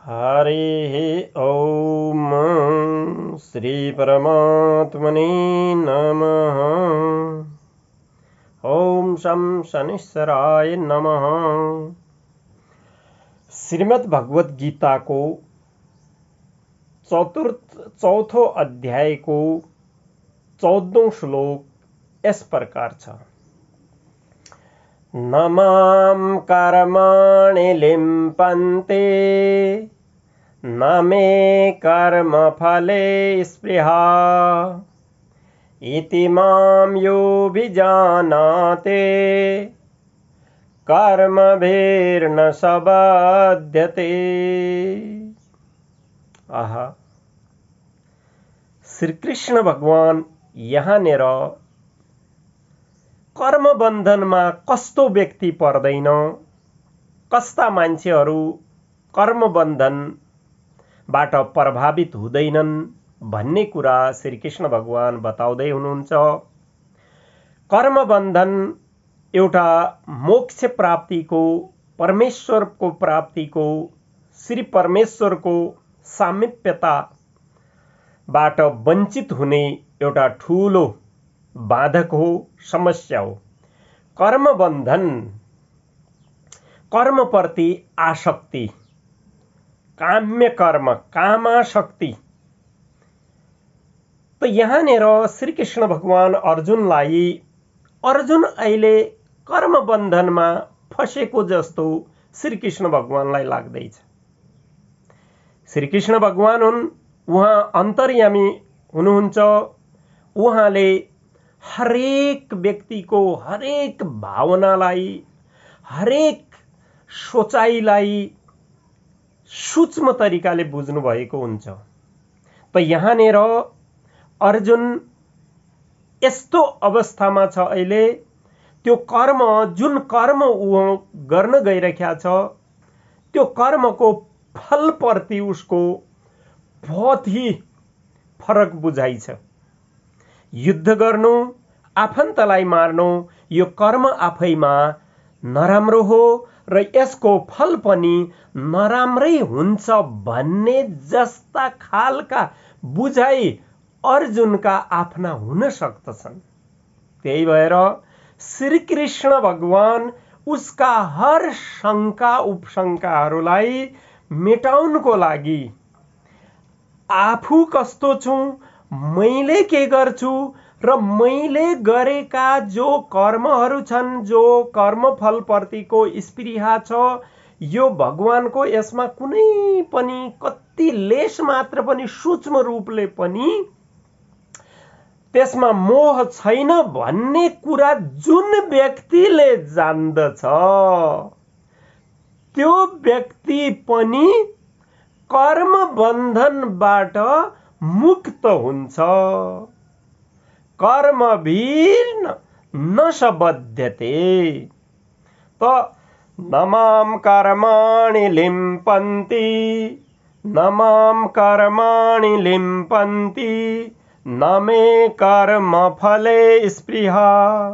हरिः ॐ श्रीपरमात्मने नमः। ॐ शं शनिश्चराय नमः। श्रीमद् भगवत गीता को चौथो अध्याय को 14औं श्लोक इस प्रकार छ। न मां कर्माणि लिम्पन्ते न मे कर्मफले स्पृहा इति मां योऽभिजानाते कर्मभिर्न स बध्यते। आहा, श्री कृष्ण भगवान यहाँनिर कर्म बन्धनमा कस्तो व्यक्ति पर्दैन, कस्ता मान्छेहरू कर्म बन्धनबाट प्रभावित हुँदैनन् भन्ने कुरा श्री कृष्ण भगवान बताउँदै हुनुहुन्छ। कर्म बन्धन एउटा मोक्ष प्राप्तिको, परमेश्वरको प्राप्तिको, श्री परमेश्वरको सामिप्यताबाट वञ्चित हुने एउटा ठूलो बाधक हो, समस्या हो। कर्म बन्धन, कर्मप्रति आसक्ति, काम्य कर्म, कामासक्ति। त यहाँनिर श्री कृष्ण भगवान अर्जुन अहिले कर्म बन्धनमा फसेको जस्तो श्री कृष्ण भगवानलाई लाग्दैछ। श्री कृष्ण भगवान हुन्, उहाँ अन्तर्यामी हुनुहुन्छ। उहाँले हरेक व्यक्तिको हरेक भावनालाई, हरेक सोचाइलाई सूक्ष्म तरिकाले बुझ्नु भएको हुन्छ। त यहाँनिर अर्जुन यस्तो अवस्थामा छ अहिले, त्यो कर्म, जुन कर्म ऊ गर्न गइरहेको छ, त्यो कर्मको फलप्रति उसको बहुत ही फरक बुझाइ छ। युद्ध गर्नु, आफन्तलाई मार्नु, यो कर्म आफैमा नराम्रो हो र यसको फल पनि नराम्रै हुन्छ भन्ने जस्ता खालका बुझाइ अर्जुनका आफ्ना हुन सक्दछन्। त्यही भएर श्री कृष्ण भगवान उसका हर शङ्का उपशङ्काहरूलाई मेटाउनको लागि आफू कस्तो छु, मैले के गर्छु र मैले गरेका जो कर्महरू छन्, जो कर्मफलप्रतिको स्पृहा छ, यो भगवानको यसमा कुनै पनि कति लेश मात्र पनि सूक्ष्म रूपले पनि त्यसमा मोह छैन भन्ने कुरा जुन व्यक्तिले जान्दछ, त्यो व्यक्ति पनि कर्म बन्धनबाट मुक्त हुन्छ। कर्मभिर्न न स बध्यते। त न मां कर्माणि लिम्पन्ति न मां कर्माणि लिम्पन्ति न मे कर्मफले स्पृहा।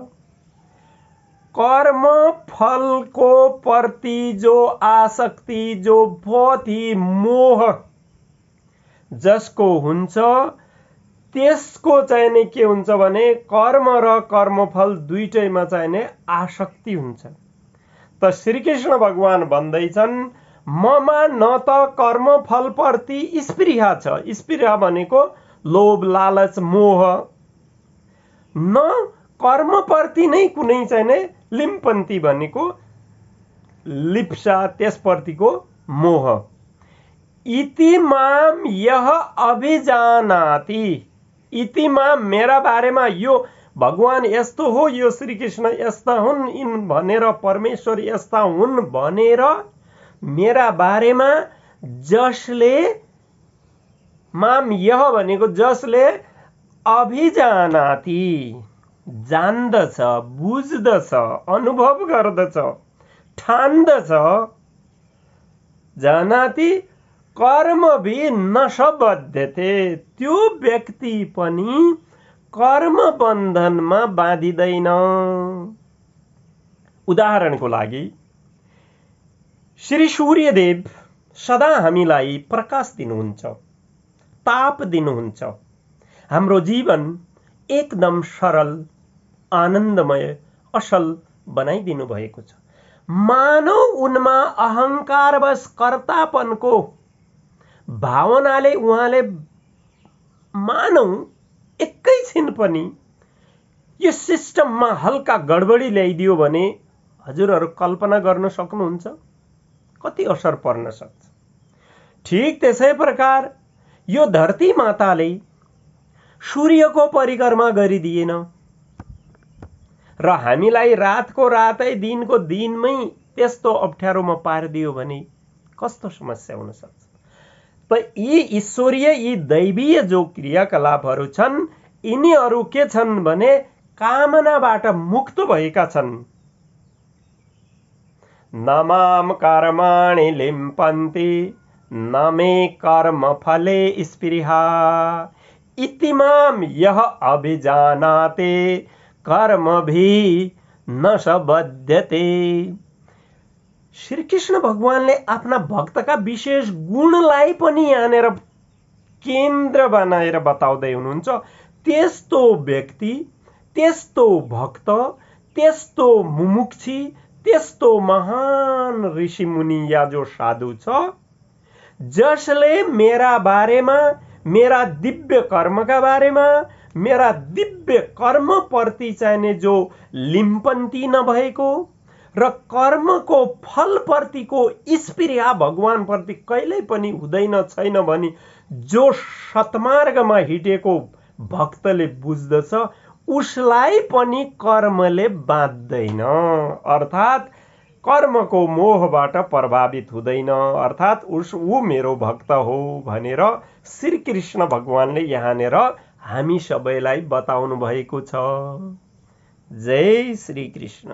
कर्म फलको प्रति जो आसक्ति, जो बहुत ही मोह जसको हुन्छ, त्यसको चाहिँ नि के हुन्छ भने कर्म र कर्मफल दुईटैमा चाहिँ नि आसक्ति हुन्छ। त श्री कृष्ण भगवान भन्दैछन्, ममा न त कर्मफलप्रति स्पृहा छ, स्पृहा भनेको लोभ, लालच, मोह, न कर्मप्रति नै कुनै चाहिँ नि लिम्पन्ति भनेको लिप्सा, त्यसप्रतिको मोह। इति माम यह अभिजानाति, इति माम मेरा बारेमा, यो भगवान यस्तो हो, यो श्री कृष्ण यस्ता हुन्, इन भनेर परमेश्वर यस्ता हुन् भनेर मेरा बारेमा जसले, माम यह भनेको जसले अभिजानाति, जान्दछ, बुझ्दछ, अनुभव गर्दछ, ठान्दछ, जानाति कर्मभि न स बध्यते, त्यो व्यक्ति पनि कर्म बन्धनमा बाँधिदैन। उदाहरणको लागि श्री सूर्यदेव सदा हामीलाई प्रकाश दिनुहुन्छ, ताप दिनुहुन्छ। हाम्रो जीवन एकदम सरल, आनन्दमय, असल बनाइदिनु भएको छ। मानव उनमा अहङ्कारवश कर्तापनको भावनाले उहाँले मानव एकैछिन पनि यो सिस्टममा हल्का गडबडी ल्याइदियो भने हजुरहरू कल्पना गर्न सक्नुहुन्छ कति असर पर्न सक्छ। ठीक त्यसै प्रकार यो धरती माताले सूर्यको परिक्रमा गरिदिएन र हामीलाई रातको रातै दिनको दिनमै त्यस्तो अप्ठ्यारोमा पारिदियो भने कस्तो समस्या हुन सक्छ। त यी ईश्वरीय, यी दैवीय जो क्रियाकलापहरू छन्, यिनीहरू के छन् भने कामनाबाट मुक्त भएका छन्। न माम कर्माणि लिम्पन्ति न मे कर्म फले स्पृहा इति माम यह अभिजानाते कर्मभि न स बध्यते। श्री कृष्ण भगवानले आफ्ना भक्तका विशेष गुणलाई पनि यहाँनिर केन्द्र बनाएर बताउँदै हुनुहुन्छ। त्यस्तो व्यक्ति, त्यस्तो भक्त, त्यस्तो मुमुक्षी, त्यस्तो महान ऋषिमुनि या जो साधु छ, जसले मेरा बारेमा, मेरा दिव्य कर्मका बारेमा, मेरा दिव्य कर्म प्रति चाहिने जो लिम्पन्ती नभएको र कर्मको फल प्रतिको स्पृहा भगवान प्रति कहिल्यै पनि हुँदैन छैन भनी जो सत्मार्गमा हिँडेको भक्तले बुझ्दछ, उसलाई पनि कर्मले बाँध्दैन। अर्थात् कर्मको मोहबाट प्रभावित हुँदैन, अर्थात् ऊ मेरो भक्त हो भनेर श्री कृष्ण भगवानले यहाँनिर हामी सबैलाई बताउनु भएको छ। जय श्री कृष्ण।